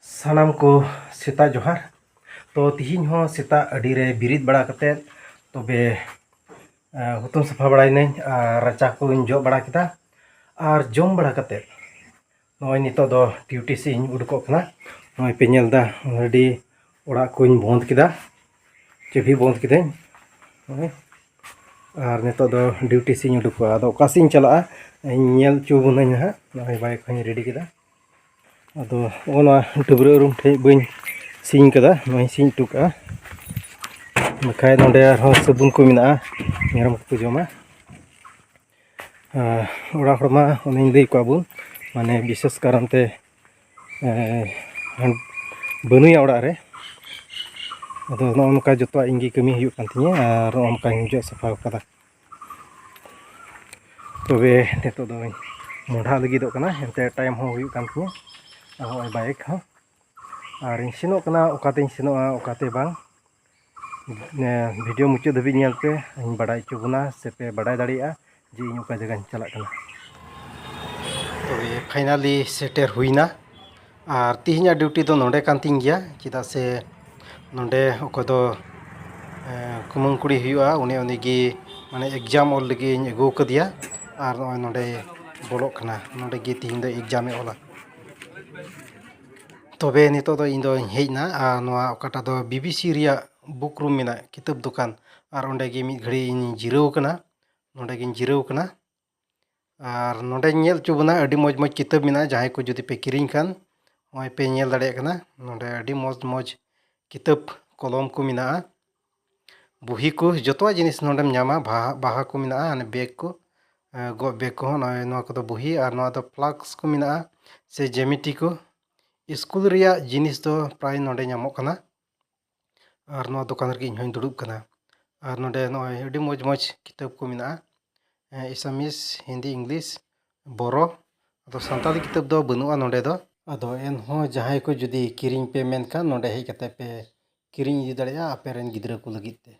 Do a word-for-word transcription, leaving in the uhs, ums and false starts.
ᱥᱟᱱᱟᱢ ᱠᱚ ᱥᱮᱛᱟᱜ ᱡᱚᱦᱟᱨ᱾ ᱛᱚ ᱛᱤᱦᱤᱧ ᱦᱚᱸ ᱥᱮᱛᱟᱜ ᱟᱹᱰᱤ ᱨᱮ ᱵᱮᱨᱮᱫ ᱵᱟᱲᱟ ᱠᱟᱛᱮᱫ ᱛᱚᱵᱮ ᱦᱩᱛᱩᱢ ᱥᱟᱯᱷᱟ ᱵᱟᱲᱟᱭᱮᱱᱟᱹᱧ ᱟᱨ ᱨᱟᱪᱟ ᱠᱚᱧ ᱡᱚᱜ ᱵᱟᱲᱟ ᱠᱮᱫᱟ᱾ ᱟᱨ ᱡᱚᱢ ᱵᱟᱲᱟ ᱠᱟᱛᱮᱫ ᱱᱚᱜᱼᱚᱭ ᱱᱤᱛᱚᱜ ᱫᱚ ᱰᱤᱭᱩᱴᱤ ᱥᱮᱫ ᱤᱧ ᱩᱰᱩᱠᱚᱜ ᱠᱟᱱᱟ᱾ ᱱᱚᱜᱼᱚᱭ ᱯᱮ ᱧᱮᱞ ᱮᱫᱟ, ᱚᱲᱟᱜ ᱠᱚᱧ ᱵᱚᱸᱫᱽ ᱠᱮᱫᱟ, ᱪᱟᱹᱵᱤ ᱵᱚᱸᱫᱽ ᱠᱮᱫᱟᱹᱧ᱾ ᱱᱚᱜᱼᱚᱭ᱾ ᱟᱨ ᱱᱤᱛᱚᱜ ᱫᱚ ᱰᱤᱭᱩᱴᱤ ᱥᱮᱫ ᱤᱧ ᱩᱰᱩᱠᱚᱜᱼᱟ᱾ ᱟᱫᱚ ᱚᱠᱟ ᱥᱮᱫ ᱤᱧ ᱪᱟᱞᱟᱜᱼᱟ, ᱤᱧ ᱧᱮᱞ ᱦᱚᱪᱚ ᱵᱚᱱᱟᱹᱧ ᱱᱟᱦᱟᱜ᱾ ᱱᱚᱜᱼᱚᱭ ᱵᱟᱭᱤᱠ ᱦᱚᱸᱧ ᱨᱮᱰᱤ ᱠᱮᱫᱟ᱾ ᱟᱫᱚ ᱱᱚᱜᱼᱚ ᱱᱚᱣᱟ ᱰᱟᱹᱵᱽᱨᱟᱹ ᱨᱩᱢ ᱴᱷᱮᱡ ᱵᱟᱹᱧ ᱥᱤᱧ ᱠᱟᱫᱟ, ᱱᱚᱣᱟᱧ ᱥᱤᱧ ᱦᱚᱴᱚ ᱠᱟᱜᱼᱟ᱾ ᱵᱟᱠᱷᱟᱡ ᱱᱚᱰᱮ ᱟᱨᱦᱚᱸ ᱥᱟᱵᱚᱱ ᱠᱚ ᱢᱮᱱᱟᱜᱼᱟ, ᱢᱮᱨᱚᱢ ᱠᱚᱠᱚ ᱡᱚᱢᱟ᱾ ᱚᱲᱟᱜ ᱦᱚᱲ ᱢᱟ ᱚᱱᱮᱧ ᱞᱟᱹᱭ ᱠᱚᱣᱟ ᱵᱚᱱ, ᱢᱟᱱᱮ ᱵᱤᱥᱮᱥ ᱠᱟᱨᱚᱱ ᱛᱮ ᱵᱟᱹᱱᱩᱭᱟ ᱚᱲᱟᱜ ᱨᱮ᱾ ᱟᱫᱚ ᱱᱚᱜᱼᱚ ᱱᱚᱝᱠᱟ ᱡᱚᱛᱚᱣᱟᱜ ᱤᱧ ᱜᱮ ᱠᱟᱹᱢᱤ ᱦᱩᱭᱩᱜ ᱠᱟᱱ ᱛᱤᱧᱟᱹ ᱟᱨ ᱱᱚᱜᱼᱚ ᱱᱚᱝᱠᱟᱧ ᱡᱚᱜ ᱥᱟᱯᱷᱟ ᱟᱠᱟᱫᱟ᱾ ᱛᱚᱵᱮ ᱱᱤᱛᱚᱜ ᱫᱚᱧ ᱢᱚᱸᱰᱷᱟ ᱞᱟᱹᱜᱤᱫᱚᱜ ᱠᱟᱱᱟ, ᱮᱱᱛᱮ ᱴᱟᱭᱤᱢ ᱦᱚᱸ ᱦᱩᱭᱩᱜ ᱠᱟᱱ ᱛᱤᱧᱟᱹ᱾ ᱟᱨ ᱱᱚᱜᱼᱚᱭ ᱵᱟᱭᱤᱠ ᱦᱚᱸ, ᱟᱨᱤᱧ ᱥᱮᱱᱚᱜ ᱠᱟᱱᱟ, ᱚᱠᱟᱛᱮᱧ ᱥᱮᱱᱚᱜᱼᱟ ᱚᱠᱟᱛᱮ ᱵᱟᱝ, ᱵᱷᱤᱰᱤᱭᱳ ᱢᱩᱪᱟᱹᱫ ᱫᱷᱟᱹᱵᱤᱡ ᱧᱮᱞ ᱯᱮ᱾ ᱤᱧ ᱵᱟᱰᱟᱭ ᱦᱚᱪᱚ ᱵᱚᱱᱟ ᱥᱮ ᱯᱮ ᱵᱟᱰᱟᱭ ᱫᱟᱲᱮᱭᱟᱜᱼᱟ ᱡᱮ ᱤᱧ ᱚᱠᱟ ᱡᱟᱭᱜᱟᱧ ᱪᱟᱞᱟᱜ ᱠᱟᱱᱟ᱾ ᱛᱚᱵᱮ ᱯᱷᱟᱭᱱᱟᱞᱤ ᱥᱮᱴᱮᱨ ᱦᱩᱭᱱᱟ᱾ ᱟᱨ ᱛᱤᱦᱤᱧᱟᱜ ᱰᱤᱭᱩᱴᱤ ᱫᱚ ᱱᱚᱰᱮ ᱠᱟᱱ ᱛᱤᱧ ᱜᱮᱭᱟ, ᱪᱮᱫᱟᱜ ᱥᱮ ᱱᱚᱰᱮ ᱚᱠᱚᱭ ᱫᱚ ᱠᱩᱢᱟᱹᱝ ᱠᱩᱲᱤ ᱦᱩᱭᱩᱜᱼᱟ, ᱩᱱᱤ ᱩᱱᱤᱜᱮ ᱢᱟᱱᱮ ᱮᱠᱡᱟᱢ ᱚᱞ ᱞᱟᱹᱜᱤᱫ ᱤᱧ ᱟᱹᱜᱩ ᱟᱠᱟᱫᱮᱭᱟ᱾ ᱟᱨ ᱱᱚᱜᱼᱚᱭ ᱱᱚᱰᱮ ᱵᱚᱞᱚᱜ ᱠᱟᱱᱟ, ᱱᱚᱰᱮ ᱜᱮ ᱛᱤᱦᱤᱧ ᱫᱚ ᱮᱠᱡᱟᱢᱮ ᱚᱞᱟ᱾ ᱛᱚᱵᱮ ᱱᱤᱛᱚᱜ ᱫᱚ ᱤᱧ ᱫᱚᱧ ᱦᱮᱡ ᱮᱱᱟ ᱟᱨ ᱱᱚᱣᱟ ᱚᱠᱟᱴᱟᱜ ᱫᱚ ᱵᱤᱵᱤᱥᱤ ᱨᱮᱭᱟᱜ ᱵᱩᱠ ᱨᱩᱢ ᱢᱮᱱᱟᱜ, ᱠᱤᱛᱟᱹᱵ ᱫᱚᱠᱟᱱ, ᱟᱨ ᱚᱸᱰᱮ ᱜᱮ ᱢᱤᱫ ᱜᱷᱟᱹᱲᱤᱡ ᱤᱧ ᱡᱤᱨᱟᱹᱣ ᱟᱠᱟᱱᱟ᱾ ᱱᱚᱸᱰᱮ ᱜᱤᱧ ᱡᱤᱨᱟᱹᱣ ᱟᱠᱟᱱᱟ᱾ ᱟᱨ ᱱᱚᱸᱰᱮᱧ ᱧᱮᱞ ᱦᱚᱪᱚ ᱵᱚᱱᱟ, ᱟᱹᱰᱤ ᱢᱚᱡᱽ ᱢᱚᱡᱽ ᱠᱤᱛᱟᱹᱵ ᱢᱮᱱᱟᱜᱼᱟ᱾ ᱡᱟᱦᱟᱸᱭ ᱠᱚ ᱡᱩᱫᱤ ᱯᱮ ᱠᱤᱨᱤᱧ ᱠᱷᱟᱱ, ᱱᱚᱜᱼᱚᱭ ᱯᱮ ᱧᱮᱞ ᱫᱟᱲᱮᱭᱟᱜ ᱠᱟᱱᱟ, ᱱᱚᱸᱰᱮ ᱟᱹᱰᱤ ᱢᱚᱡᱽ ᱢᱚᱡᱽ ᱠᱤᱛᱟᱹᱵ ᱠᱚᱞᱚᱢ ᱠᱚ ᱢᱮᱱᱟᱜᱼᱟ, ᱵᱩᱦᱤ ᱠᱚ, ᱡᱚᱛᱚᱣᱟᱜ ᱡᱤᱱᱤᱥ ᱱᱚᱸᱰᱮᱢ ᱧᱟᱢᱟ᱾ ᱵᱟᱦᱟ, ᱵᱟᱦᱟ ᱠᱚ ᱢᱮᱱᱟᱜᱼᱟ, ᱦᱟᱱᱮ ᱵᱮᱜᱽ ᱠᱚ, ᱜᱚᱜ ᱵᱮᱜᱽ ᱠᱚᱦᱚᱸ᱾ ᱱᱚᱜᱼᱚᱭ ᱱᱚᱣᱟ ᱠᱚᱫᱚ ᱵᱩᱦᱤ, ᱟᱨ ᱱᱚᱣᱟ ᱫᱚ ᱯᱷᱞᱟᱥᱠ ᱠᱚ ᱢᱮᱱᱟᱜᱼᱟ ᱥᱮ ᱡᱮᱢᱤᱴᱤ ᱠᱚ᱾ ᱥᱠᱩᱞ ᱨᱮᱭᱟᱜ ᱡᱤᱱᱤᱥ ᱫᱚ ᱯᱨᱟᱭ ᱱᱚᱸᱰᱮ ᱧᱟᱢᱚᱜ ᱠᱟᱱᱟ᱾ ᱟᱨ ᱱᱚᱣᱟ ᱫᱚᱠᱟᱱ ᱨᱮᱜᱮ ᱤᱧ ᱦᱚᱸᱧ ᱫᱩᱲᱩᱵ ᱠᱟᱱᱟ᱾ ᱟᱨ ᱱᱚᱸᱰᱮ ᱱᱚᱜᱼᱚᱭ ᱟᱹᱰᱤ ᱢᱚᱡᱽ ᱢᱚᱡᱽ ᱠᱤᱛᱟᱹᱵ ᱠᱚ ᱢᱮᱱᱟᱜᱼᱟ, ᱮᱥᱟᱢᱤᱥ, ᱦᱤᱱᱫᱤ, ᱤᱝᱞᱤᱥ, ᱵᱳᱨᱳ᱾ ᱟᱫᱚ ᱥᱟᱱᱛᱟᱲᱤ ᱠᱤᱛᱟᱹᱵ ᱫᱚ ᱵᱟᱹᱱᱩᱜᱼᱟ ᱱᱚᱸᱰᱮ ᱫᱚ᱾ ᱟᱫᱚ ᱮᱱᱦᱚᱸ ᱡᱟᱦᱟᱸᱭ ᱠᱚ ᱡᱩᱫᱤ ᱠᱤᱨᱤᱧ ᱯᱮ ᱢᱮᱱᱠᱷᱟᱱ, ᱱᱚᱸᱰᱮ ᱦᱮᱡ ᱠᱟᱛᱮ ᱯᱮ ᱠᱤᱨᱤᱧ ᱤᱫᱤ ᱫᱟᱲᱮᱭᱟᱜᱼᱟ ᱟᱯᱮ ᱨᱮᱱ ᱜᱤᱫᱽᱨᱟᱹ ᱠᱚ ᱞᱟᱹᱜᱤᱫ ᱛᱮ᱾